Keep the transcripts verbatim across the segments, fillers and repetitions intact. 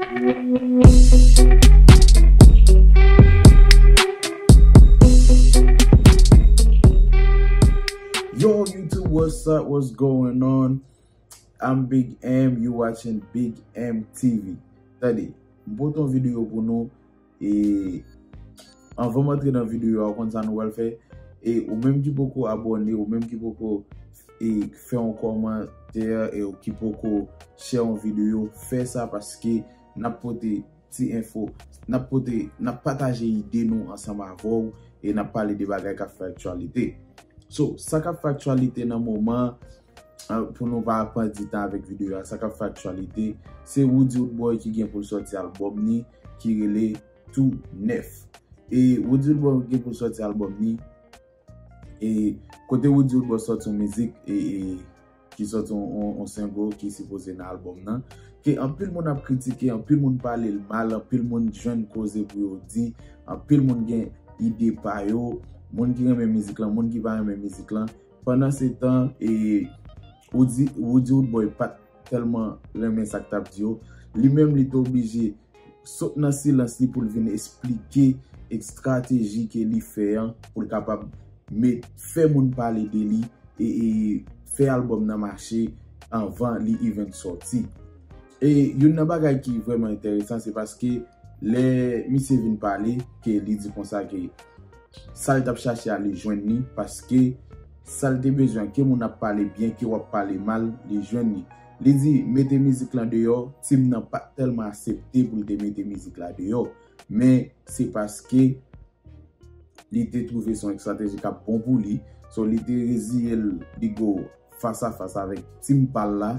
Yo, YouTube, what's up? What's going on? I'm Big M, you watching Big M T V. Tande, m pote yon videyo pou nou. E anvan m antre nan videyo a, ou konn sa nou pral fè. E ou menm ki poko abòne, ou menm ki poko e, fè yon kòmantè, e ou ki poko share yon videyo, fè sa paske n ap pote ti enfo, n ap pote, n ap pataje ide nou ansanm avè w e n ap pale de bagay k ap fè aktyalite. So, sa k ap fè aktyalite nan moman, an, pou nou pa pran di tan avèk videyo a, sa k ap fè aktyalite, se Roody Roodboy ki gen pou l sòti albòm ni ki rele Tou Nèf. E Roody Roodboy gen pou l sòti albòm ni, e kote Roody Roodboy sòti yon mizik, e, e ki sòti yon, yon, yon single ki sipoze nan albòm nan, ke anpil moun ap kritike, anpil moun pale l mal, anpil moun jwenn koze pou yo di, anpil moun gen ide pa yo, moun ki renmen mizik lan, moun ki pa renmen mizik lan. Pandan se tan, e, Roody, Roody Roodboy pa t tèlman renmen sa k t ap di yo. Li menm, li te oblije sot nan silans li pou l vin esplike estrateji ke li fè an, pou l kapab met, fè moun pale de li e, e fè albòm nan mache anvan li even sòti. E youn nan bagay ki vrèman enteresan, se paske lè misye vin pale, ke li di konsa ke sa l t ap chache a, li jwenn li, paske sa l te bezwen, ke moun ap pale byen, ke w ap pale mal, li jwenn li. Li di, mete mizik lan deyò, team nan pa t tèlman aksepte pou l te mete mizik la deyò. Men, se paske li te twouve se yon estrateji k ap bon pou li. So, li te reziye l, li go fas a fas avèk team pa l la.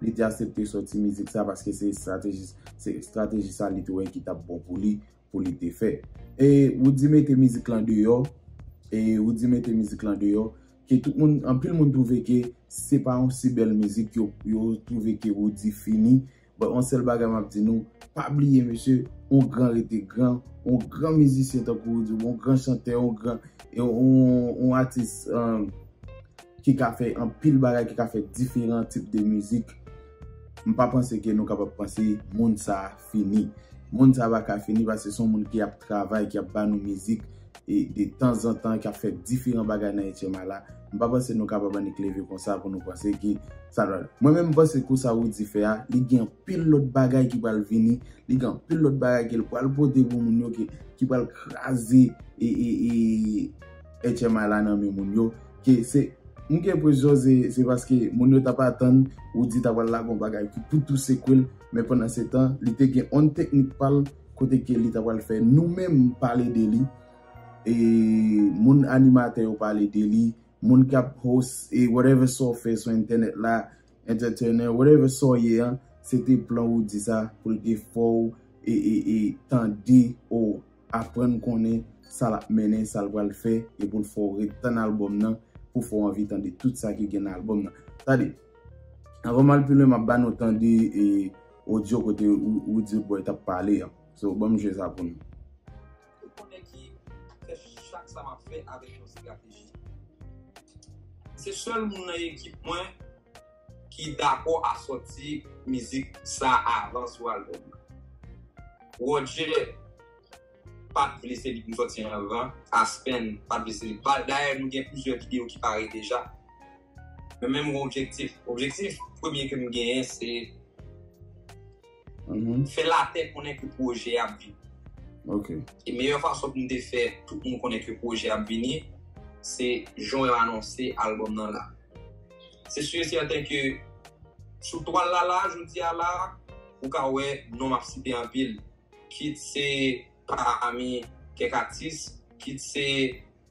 Li te aksepte sòti mizik sa paske se estrateji, se estrateji sa li te wè ki t ap bon pou li, pou li te fè. E Roody mete mizik lan deyò, e Roody mete mizik lan deyò, ke tout moun, anpil moun twouve ke se pa yon si bèl mizik, yo, yo twouve ke Roody fini. But yon sèl bagay m ap di nou, pa bliye mesye, yon gran rete gran, yon gran mizisyen tankou Roody, yon gran chantè, yon gran, yon, yon, yon atis, um, ki ka fè anpil bagay, ki ka fè diferan tip de mizik. M pa panse ke nou kapab panse moun sa a fini. Moun sa a pa ka fini paske se yon moun ki ap travay, ki ap ba nou mizik, e de tanzantan, k ap fè diferan bagay nan H M I la. M pa panse nou kapab annik leve konsa pou nou panse ke sa pral. Mwen menm, m panse kou sa Roody fè a, li gen anpil lòt bagay ki pral vini, li gen anpil lòt bagay ke l pral pote pou moun yo, ke, ki pral kraze e, e, e H M I la nan men moun yo, ke se, m gen enpresyon se, se paske moun yo t ap atann Roody ta pral lage yon bagay ki pou tou sekwe l, men pandan se tan, li te gen yon teknik pa l, kote ke li ta pral fè nou menm pale de li, e moun animatè yo pale de li, moun k ap host, e whatever sa w fè sou entènèt la, entertainer, whatever sa w ye an, se te plan Roody sa pou l te fè w e, e, e tande ou aprann konnen sa l ap mennen, sa l pral fè, e pou l fè w ret tann albòm nan, pou fè w anvi tande tout sa ki gen nan albòm nan. Tande, anvan m al pi lwen, m ap ba nou tande e odyo kote Ro-, Roody Roodboy t ap pale an. So, ban m jwe sa pou nou. Ou konnen ki fè chak sa m ap fè avèk yon estrateji. Se sèl moun nan ekip mwen ki dakò a sòti mizik sa avan sou albòm nan. Roger pa t vle se li pou m sòti anvan, Aspen pa t vle se li. Pa, dayè, nou gen plizyè videyo ki pare deja. Men, men m gen objektif. Objektif premye ke m genyen, se Mhm. fè latè konnen ke pwojè a ap vini. Ok. E meyè fason pou m te fè tout moun konnen ke pwojè a ap vini, se jan yo anonse albòm nan la. Se si e sèten ke sou twal la la, jodi a la, ou ka wè non m ap site anpil. Kit se pami kèk atis, kit se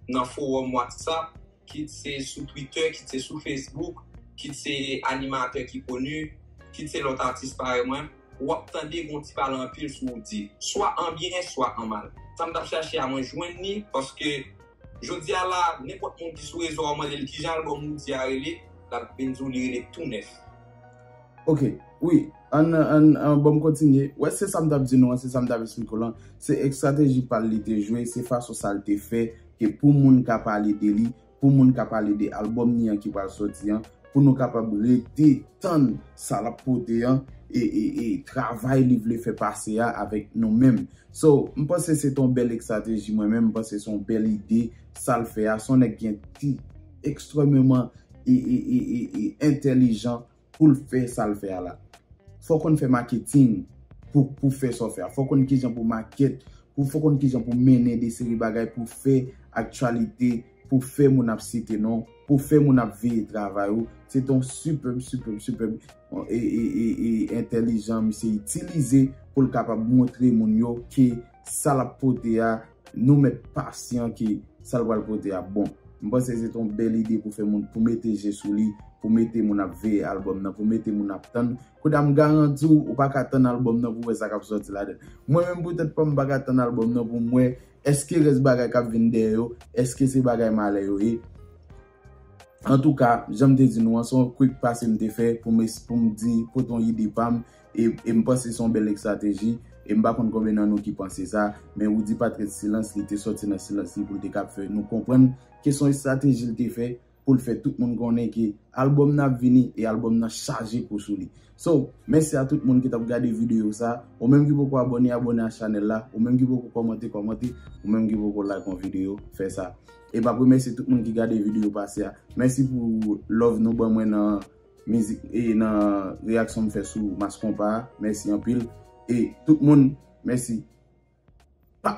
nan fowòm WhatsApp, kit se sou Twitter, kit se sou Facebook, kit se animatè ki koni, kit se lòt atis parèy mwen, w ap tande gon ti pale anpil sou Roody, swa an byen, swa an mal. Sa m t ap chache a, mwen jwenn li, paske jodi a la, nenpòt moun ki sou rezo a, w mande l kijan albòm Roody a rele, l ap vin di w li rele Tou Nèf. Ok, wi, ann, ann, ann, ban m kontinye. Wè, se sa m t ap di nou an, se sa m t ap esplike w lan. Se estrateji pa l li te jwe, se fason sa l te fè, ke pou moun ka pale de li, pou moun ka pale de albòm ni an ki pral sòti an, pou nou kapab rete tann sa l ap pote an, e, e, e travay li vle fè pase a avèk nou menm. So, m panse se t on bèl estrateji mwen menm, m panse se on bèl ide, sa l fè a, se on nèg ki enti-, ekstrèmeman e, e, e, e, e entèlijan pou l fè sa l fè a la. Fò w konn fè maketing pou, pou fè sa w fè a. Fò w konn kijan pou maket, pou, fò w konn kijan pou mennen de seri bagay pou fè aktyalite, pou fè moun ap site non, pou fè moun ap veye travay ou. Se t on sipèb, sipèb, sipèb e, e, e, e entèlijan misye itilize pou l kapab montre moun yo ke sa l ap pote a, nou mèt pasyan ke sa l pral pote a bon. M panse se t on bèl ide pou fè moun, pou mete je sou li, pou mete moun ap veye albòm nan, pou mete moun ap tann. Kounye a m garanti w, ou pa ka tann albòm nan pou w wè sa k ap sòti ladan. Mwen menm pou tèt pa m, m pa ka tann albòm nan pou m wè èske rès bagay k ap vin dèyè yo, èske se bagay malè yo ye. Antouka, jan m te di nou an, se yon quick pase m te fè pou m, pou m di, pote yon ide pa m, e, e m panse se yon bèl estrateji, e m pa konn konbyen nan nou ki panse sa, men Roody pa t ret silans, li te sòti nan silans li pou l te kab fè nou konprann ke se yon estrateji l te fè pou l fè tout moun konnen ke albòm nan ap vini e albòm nan chaje kou sou li. So, mèsi a tout moun ki t ap gade videyo sa. Ou menm ki poko abòne, abòne a chanèl la. Ou menm ki poko kòmante, kòmante. Ou menm ki poko like yon videyo, fè sa. E m ap remèsye tout moun ki gade videyo pase a. Mèsi pou love nou ban mwen nan mizik e nan reyaksyon m fè sou Mass Konpa a. Mèsi anpil. E tout moun, mèsi. Pa-